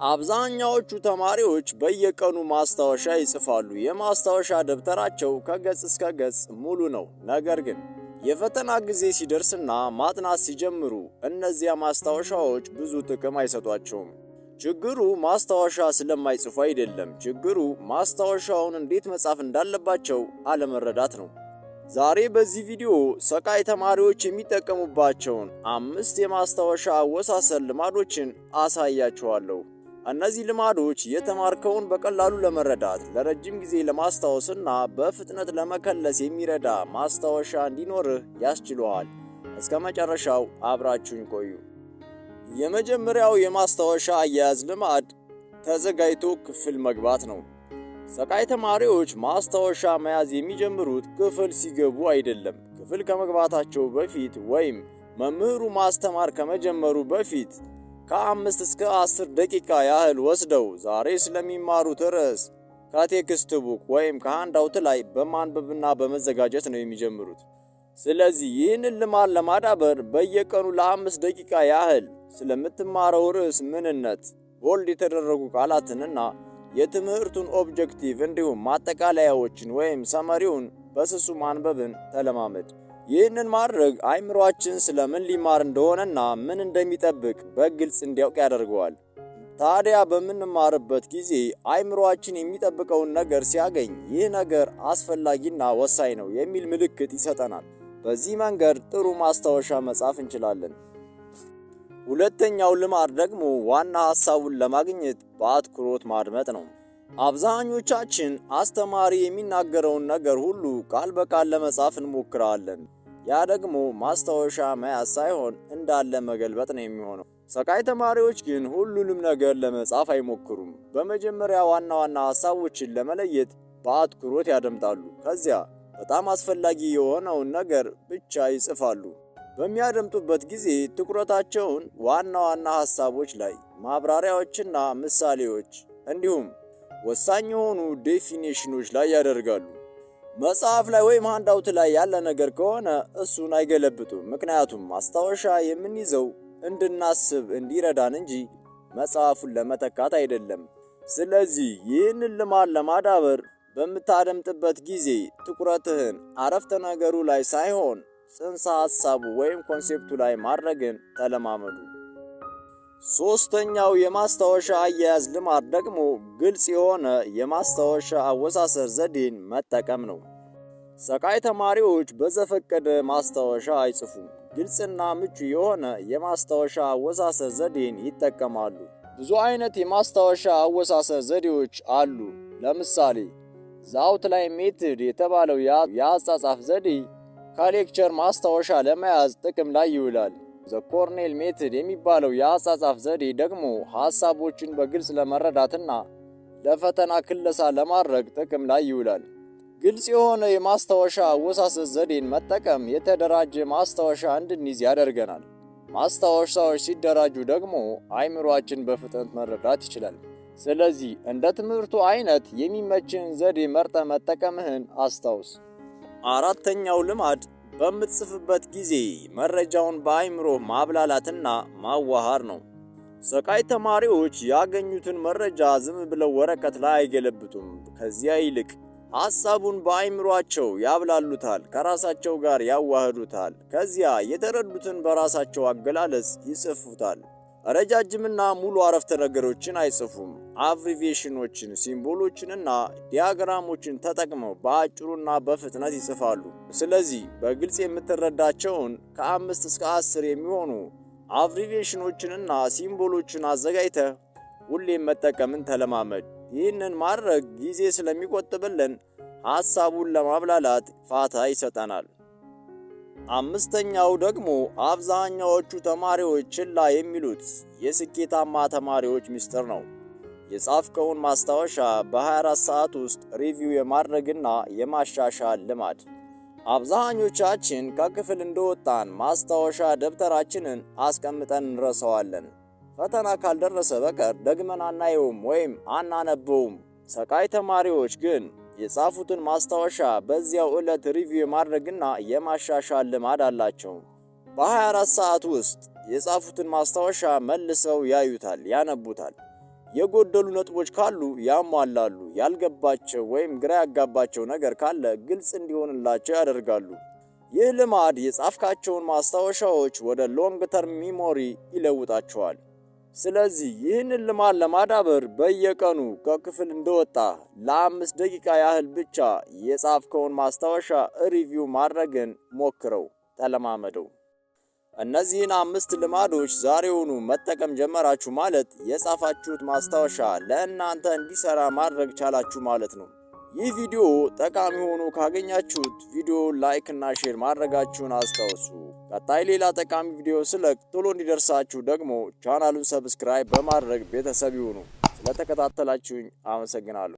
አብዛኛዎቹ ተማሪዎች በየቀኑ ማስታወሻ ይጽፋሉ። የማስታወሻ ደብተራቸው ከገጽ እስከ ገጽ ሙሉ ነው። ነገር ግን የፈተና ጊዜ ሲደርስና ማጥናት ሲጀምሩ እነዚያ ማስታወሻዎች ብዙ ጥቅም አይሰጧቸውም። ችግሩ ማስታወሻ ስለማይጽፉ አይደለም። ችግሩ ማስታወሻውን እንዴት መጻፍ እንዳለባቸው አለመረዳት ነው። ዛሬ በዚህ ቪዲዮ ሰቃይ ተማሪዎች የሚጠቀሙባቸውን አምስት የማስታወሻ አወሳሰድ ልማዶችን አሳያችኋለሁ። እነዚህ ልማዶች የተማርከውን በቀላሉ ለመረዳት፣ ለረጅም ጊዜ ለማስታወስና በፍጥነት ለመከለስ የሚረዳ ማስታወሻ እንዲኖርህ ያስችሉሃል። እስከ መጨረሻው አብራችሁኝ ቆዩ። የመጀመሪያው የማስታወሻ አያያዝ ልማድ ተዘጋጅቶ ክፍል መግባት ነው። ሰቃይ ተማሪዎች ማስታወሻ መያዝ የሚጀምሩት ክፍል ሲገቡ አይደለም። ክፍል ከመግባታቸው በፊት ወይም መምህሩ ማስተማር ከመጀመሩ በፊት ከ5 እስከ 10 ደቂቃ ያህል ወስደው ዛሬ ስለሚማሩት ርዕስ ከ textbook ወይም ከ handout ላይ በማንበብና በመዘጋጀት ነው የሚጀምሩት። ስለዚህ ይህንን ልማድ ለማዳበር በየቀኑ ለ5 ደቂቃ ያህል ስለምትማረው ርዕስ ምንነት፣ bold የተደረጉ ቃላትንና የትምህርቱን objective እንዲሁም ማጠቃለያዎችን ወይም summary ውን በስሱ ማንበብን ተለማመድ። ይህንን ማድረግ አይምሯችን ስለምን ሊማር እንደሆነና ምን እንደሚጠብቅ በግልጽ እንዲያውቅ ያደርገዋል። ታዲያ በምንማርበት ጊዜ አይምሯችን የሚጠብቀውን ነገር ሲያገኝ ይህ ነገር አስፈላጊና ወሳኝ ነው የሚል ምልክት ይሰጠናል። በዚህ መንገድ ጥሩ ማስታወሻ መጻፍ እንችላለን። ሁለተኛው ልማድ ደግሞ ዋና ሐሳቡን ለማግኘት በአትኩሮት ማድመጥ ነው። አብዛኞቻችን አስተማሪ የሚናገረውን ነገር ሁሉ ቃል በቃል ለመጻፍ እንሞክራለን። ያ ደግሞ ማስታወሻ መያዝ ሳይሆን እንዳለ መገልበጥ ነው የሚሆነው። ሰቃይ ተማሪዎች ግን ሁሉንም ነገር ለመጻፍ አይሞክሩም። በመጀመሪያ ዋና ዋና ሐሳቦችን ለመለየት በአትኩሮት ያደምጣሉ። ከዚያ በጣም አስፈላጊ የሆነውን ነገር ብቻ ይጽፋሉ። በሚያደምጡበት ጊዜ ትኩረታቸውን ዋና ዋና ሐሳቦች ላይ፣ ማብራሪያዎችና ምሳሌዎች እንዲሁም ወሳኝ የሆኑ definition ኖች ላይ ያደርጋሉ። መጽሐፍ ላይ ወይም handout ላይ ያለ ነገር ከሆነ እሱን አይገለብጡም። ምክንያቱም ማስታወሻ የምንይዘው እንድናስብ እንዲረዳን እንጂ መጽሐፉን ለመተካት አይደለም። ስለዚህ ይህንን ልማድ ለማዳበር በምታደምጥበት ጊዜ ትኩረትህን አረፍተ ነገሩ ላይ ሳይሆን ጽንሰ ሐሳቡ ወይም concept ኡ ላይ ማድረግን ተለማመዱ። ሶስተኛው የማስታወሻ አያያዝ ልማድ ደግሞ ግልጽ የሆነ የማስታወሻ አወሳሰድ ዘዴን መጠቀም ነው። ሰቃይ ተማሪዎች በዘፈቀደ ማስታወሻ አይጽፉም። ግልጽና ምቹ የሆነ የማስታወሻ አወሳሰድ ዘዴን ይጠቀማሉ። ብዙ አይነት የማስታወሻ አወሳሰድ ዘዴዎች አሉ። ለምሳሌ the outline method የተባለው የአጻጻፍ ዘዴ ከ lecture ማስታወሻ ለመያዝ ጥቅም ላይ ይውላል። The Cornell method የሚባለው የአጻጻፍ ዘዴ ደግሞ ሐሳቦችን በግልጽ ለመረዳትና ለፈተና ክለሳ ለማድረግ ጥቅም ላይ ይውላል። ግልጽ የሆነ የማስታወሻ አወሳሰድ ዘዴን መጠቀም የተደራጀ ማስታወሻ እንድንይዝ ያደርገናል። ማስታወሻዎች ሲደራጁ ደግሞ አይምሯችን በፍጥነት መረዳት ይችላል። ስለዚህ እንደ ትምህርቱ አይነት የሚመችህን ዘዴ መርጠህ መጠቀምህን አስታውስ። አራተኛው ልማድ በምትጽፍበት ጊዜ መረጃውን በአይምሮህ ማብላላትና ማዋሃድ ነው። ሰቃይ ተማሪዎች ያገኙትን መረጃ ዝም ብለው ወረቀት ላይ አይገለብጡም። ከዚያ ይልቅ ሐሳቡን በአይምሯቸው ያብላሉታል፣ ከራሳቸው ጋር ያዋህዱታል። ከዚያ የተረዱትን በራሳቸው አገላለጽ ይጽፉታል። ረጃጅምና ሙሉ አረፍተ ነገሮችን አይጽፉም። Abbreviation ኖችን፣ symbol ኦችንና diagram ኦችን ተጠቅመው በአጭሩና በፍጥነት ይጽፋሉ። ስለዚህ በግልጽ የምትረዳቸውን ከ5 እስከ 10 የሚሆኑ abbreviation ኖችንና symbol ኦችን አዘጋጅተህ ሁሌም መጠቀምን ተለማመድ። ይህንን ማድረግ ጊዜ ስለሚቆጥብልን ሐሳቡን ለማብላላት ፋታ ይሰጠናል። አምስተኛው ደግሞ አብዛኛዎቹ ተማሪዎች ችላ የሚሉት የስኬታማ ተማሪዎች ሚስጥር ነው። የጻፍከውን ማስታወሻ በ24 ሰዓት ውስጥ review የማድረግና የማሻሻል ልማድ። አብዛኞቻችን ከክፍል እንደወጣን ማስታወሻ ደብተራችንን አስቀምጠን እንረሳዋለን። ፈተና ካልደረሰ በቀር ደግመን አናየውም ወይም አናነበውም። ሰቃይ ተማሪዎች ግን የጻፉትን ማስታወሻ በዚያው ዕለት review የማድረግና የማሻሻል ልማድ አላቸው። በ24 ሰዓት ውስጥ የጻፉትን ማስታወሻ መልሰው ያዩታል፣ ያነቡታል። የጎደሉ ነጥቦች ካሉ ያሟላሉ። ያልገባቸው ወይም ግራ ያጋባቸው ነገር ካለ ግልጽ እንዲሆንላቸው ያደርጋሉ። ይህ ልማድ የጻፍካቸውን ማስታወሻዎች ወደ long term memory ይለውጣቸዋል። ስለዚህ ይህንን ልማድ ለማዳበር በየቀኑ ከክፍል እንደወጣህ ለ5 ደቂቃ ያህል ብቻ የጻፍከውን ማስታወሻ review ማድረግን ሞክረው፣ ተለማመደው። እነዚህን አምስት ልማዶች ዛሬውኑ መጠቀም ጀመራችሁ ማለት የጻፋችሁት ማስታወሻ ለእናንተ እንዲሰራ ማድረግ ቻላችሁ ማለት ነው። ይህ ቪዲዮ ጠቃሚ ሆኖ ካገኛችሁት ቪዲዮ like እና share ማድረጋችሁን አስታውሱ። ቀጣይ ሌላ ጠቃሚ ቪዲዮ ስለቅ ቶሎ እንዲደርሳችሁ ደግሞ ቻናሉን subscribe በማድረግ ቤተሰብ ይሁኑ። ስለተከታተላችሁኝ አመሰግናለሁ።